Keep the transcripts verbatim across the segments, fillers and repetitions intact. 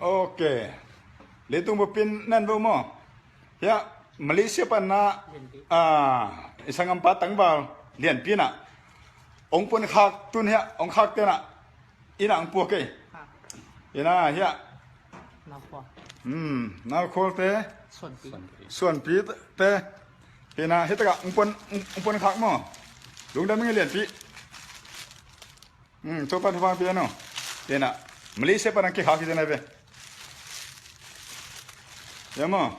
Ok. Leitung bup in nan vo maw? Hiah Malaysia pan na, ah, i sanggampa tangval Lianpi na ong puan khak tun hiah ong khak te na. Ina ang pua kei. Ina hiah. Nau khual. Hmm, nau khual te. Suanpi. Suanpi te. Ina hiah taka ang puan, ang puan khak maw. Lungdam ing Lianpi. Hmm, Topa thupha pia no. Ina Malaysia pan ang kikhak hi zena ve. Ya maw.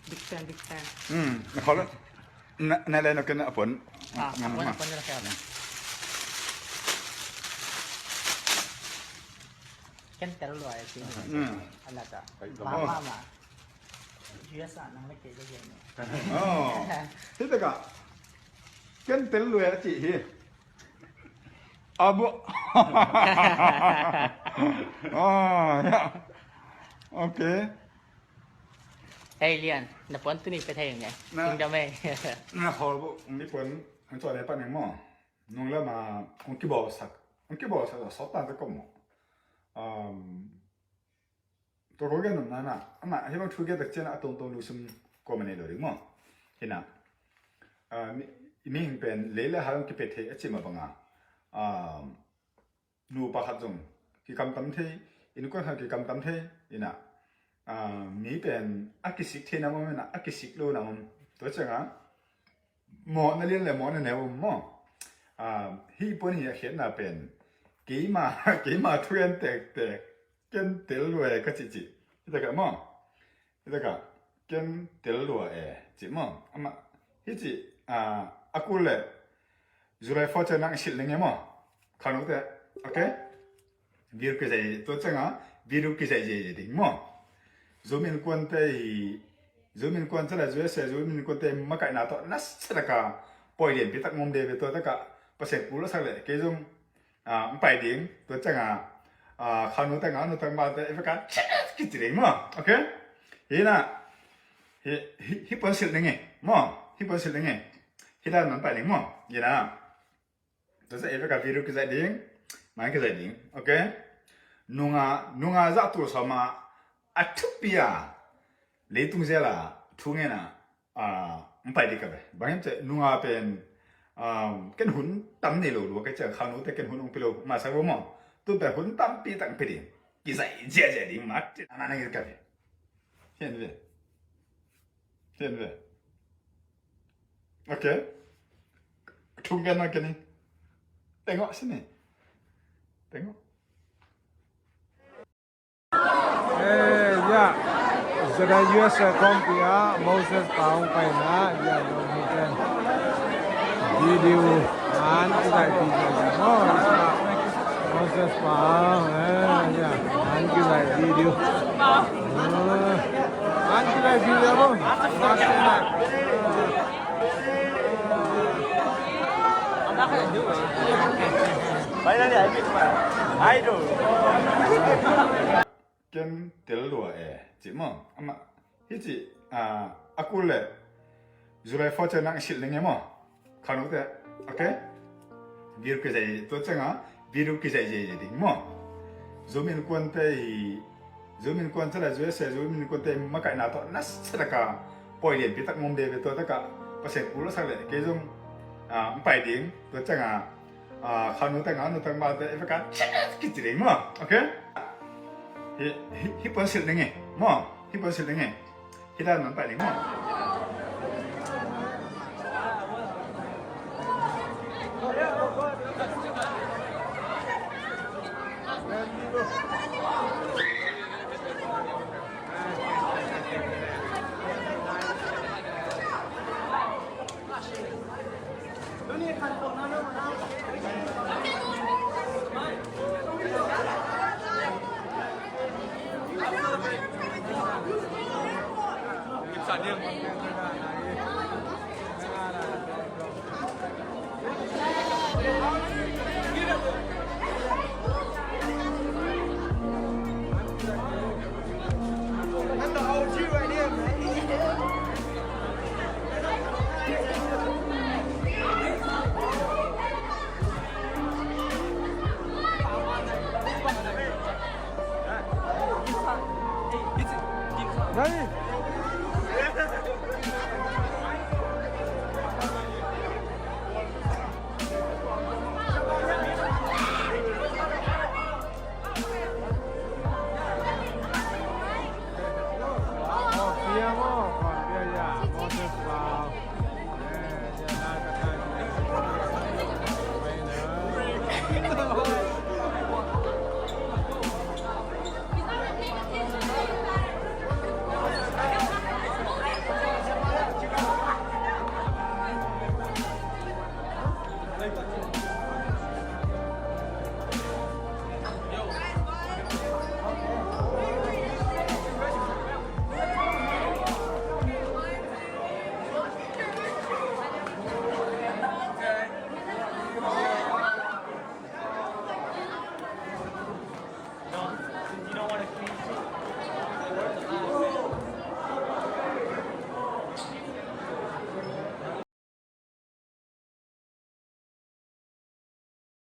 Big fan, big fan. Hmm, na khual. Na, na le no ken a puan. Ah, a puan, a puan na khual. Ken tel lua e ci. Hmm. Ala ka. Pai ka ma ma. U S a nang le kei ka gen. Oh. Hi taka. Ken tel lua e ci hi. Abo. Ah, ya. Ok. Hei Lian, na puan tuni pe thei nge. Na. Tingdam e. Na khual bo, ni puan, ang cua le pan nge maw. Nung lama, ang kibawlsak. Ang kibawlsak, sawt tan ta kom maw. Um, tua ko gen nopna na. Amah, hih bang thu gen tak ciang a tongtong lungsim ko ma nei lo ding maw. Hi na. Ah, mi, mihing pen, lei le hal ang kipia thei a ci mah banga. Um, nupa khat zong kikamtam thei, innkuan khat kikamtam thei, ina, ah, mi pen a kisik thei na om, ina, a kisik lo na om. Tua cianga, mawhna lian le mawhna neu om maw. Ah, hih puan hi a khiatna pen, keima, keima thugen tektek, ken tel lua e ka cihcih. Hi takah maw. Hi takah, ken tel lua e, cih maw. Amah, hi cih, ah, a kul le, July four ciang nang silh ning e maw. Khangnote, ok? Video kizai, tua cianga, video kizai zai ding maw. Zomi innkuante hi, Zomi innkuan ciang le, U S A Zomi innkuante makaihna tawh, nasa taka, poi lianpi tak ngom de ve tua taka, Pasian kul a sak le, kei zong, ah, ang pai ding, tua cianga, ah, khangnote, ngaknote, ngaknote, i veka, kici ding maw, ok? Hi na, hi, hi, hi puan silh ning e, maw, hi puan silh ning e. Hi dan man pai ding maw, hi na. Tua sa e veka video kizai ding, man kizai ding, ok? Nunga, nunga zah tul sawma, a thupi a, leitung zela, thu ngena, ah, ang pai ding ka ve. Bang hiam cih, nunga pen, um, ken hun tam nei lo lua ka cih, khangnote ken hun ong pi lo, masa bo maw. Tu pen hun tampi tak pi ding. Kizai, zia, zia ding, mat, ana nang ka ve. Hian ve. Hian ve. Ok. Thung ken ma ken ni. Tengok sini. Tengok. Eh, ya. Zada U S A kawmpi ah Moses pa hong paina, ya, dong hi ken. Video an kizai video mo. Moses pa, eh, ya, an kizai video. Eh, an kizai video mo. Finally, I meet my idol. Ken tel lua e, cih maw. Amah, hi cih, ah, a kul le, July four ciang nang silh ning e maw. Khangnote, ok? Video kizai, tua cianga, video kizai zai ding maw. Zomi innkuante hi, Zomi innkuan ciang le, U S A Zomi innkuante makaihna tawh, nasa taka, poi lianpi tak ngom de ve tua taka, Pasian kul a sak le, kei zong, ah, ang pai ding, tua cianga, ah, khangnote, ngaknote, ngaknote, i veka, kici ding maw, ok? Hi, hi, hi puan silh ning e, maw, hi puan silh ning e. Hi dan man pai ning maw. Ready?